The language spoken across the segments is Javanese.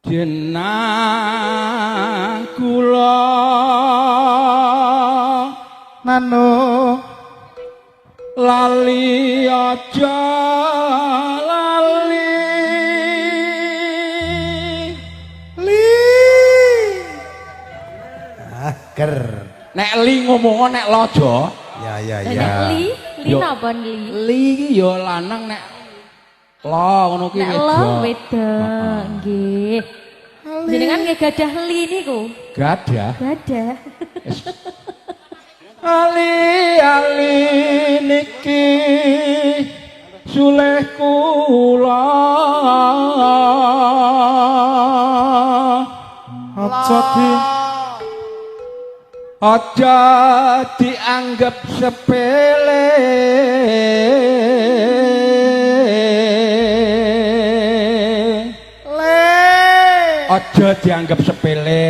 Jenang kula Nano lali aja lali li. Ah, ger. Nek li ngomong nek lojo. Ya ya Lah ya. nek li, li Yo. napa li? Li iki ya lanang, nek lo ngono ki Nek lo wedok. Wedok, nggih. Jenengan nggih gadah li niku? Gadah. Gadah. Ali ali niki suleh kula. Aja di Aja dianggep sepele. Le. Aja dianggep sepele.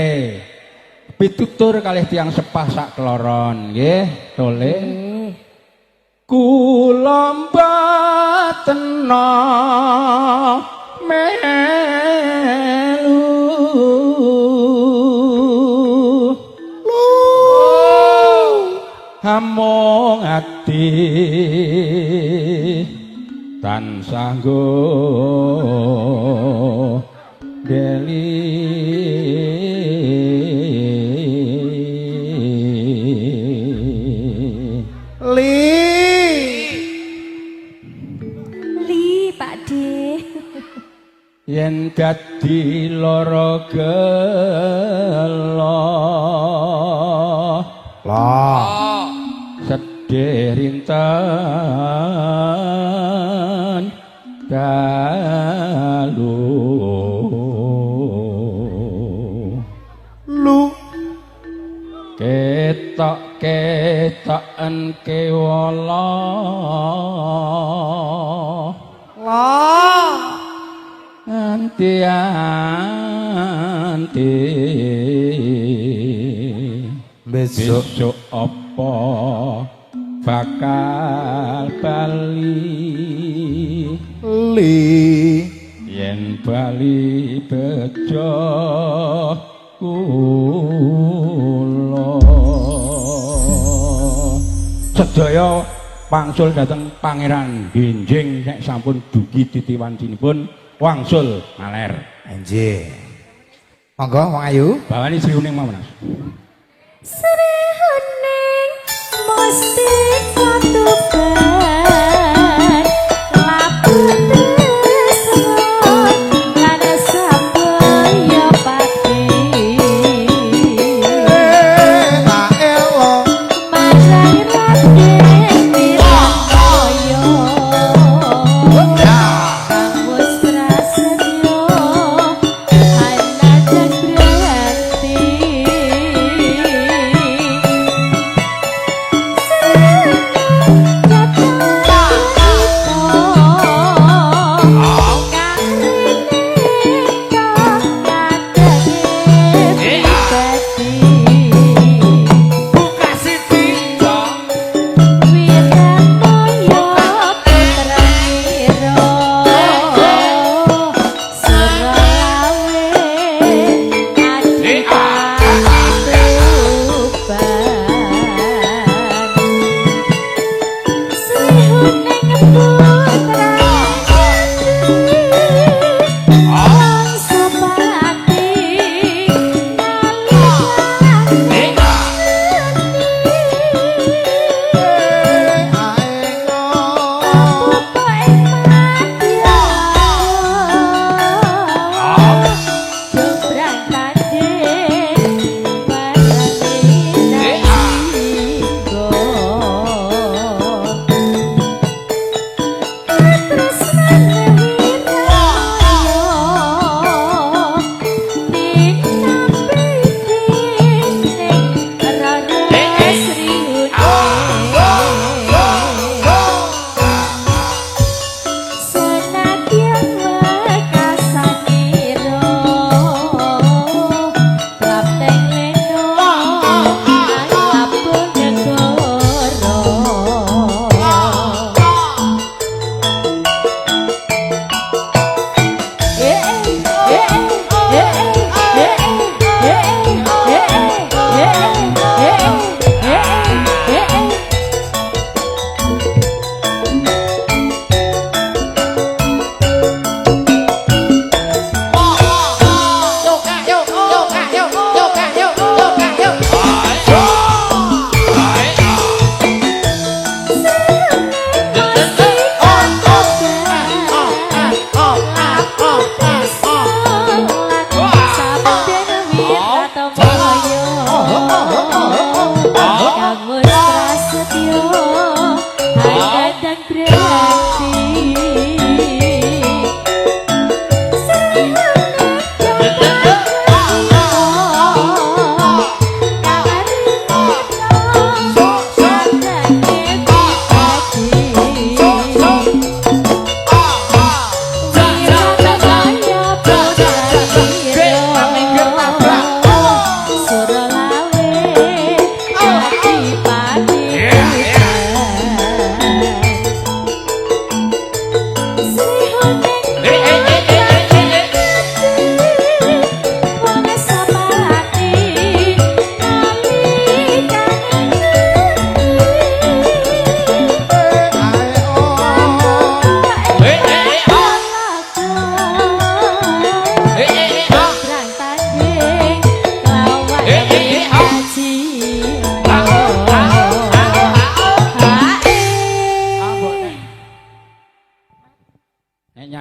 Pitutur kalih tiyang sepah sak keloron nggih, tole. Nggih. Kula mboten melu among ati tansah deli. Li. Li, Pak D. Yen dadi lara gelo Lah. Sedih rinten dalu. Lu. Ketok ketoken kewala. Lah. Anti anti Besok. Besok apa bakal bali? Li. Yen bali bejo kula. Sedaya pangsul dhateng Pangeran Genjing nek sampun dugi titiwancinipun wangsul ngaler. Nggih. Monggo wong ayu. Bawani Sri Uning mau, Mas. Sri Huning Mustika Tuban laku tresno lan sabaya pati. Tak elo. Marang Raden Wirangkaya kang wis prasetyo anajan berarti. Sri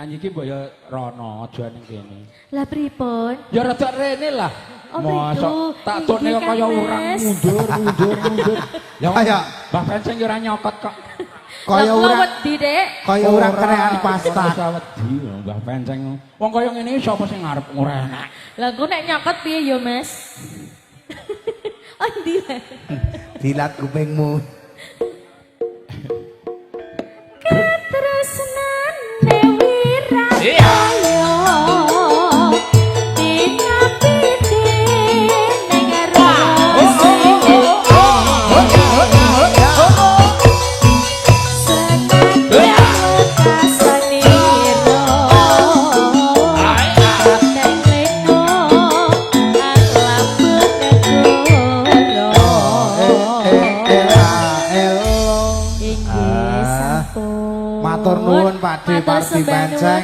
Nyanyi ki mbok ya rono aja ning kene. Lah pripun? Ya rada rene lah. Oh, Mosok mriku. tak tukne Inggih, kok kaya Kang urang Mas. mundur mundur mundur. Ya Kaya Mbah Penceng ya ora nyokot kok. kaya Lah kula urang wedi, Dek. kaya urang kerean Ora pasta. usah wedi Mbah Penceng. Wong kaya ngene iki sapa sing ngarep ora enak. Lah engko nek nyokot piye ya, Mas? Oh, ndi lah. Dilat kupingmu. Katresnane wirang kaya tinapiti ning Eh eh ah elo. Inggih, Ah. sampun. Matur nuwun Pakde Matur Pardi sembah nuwun. Penceng.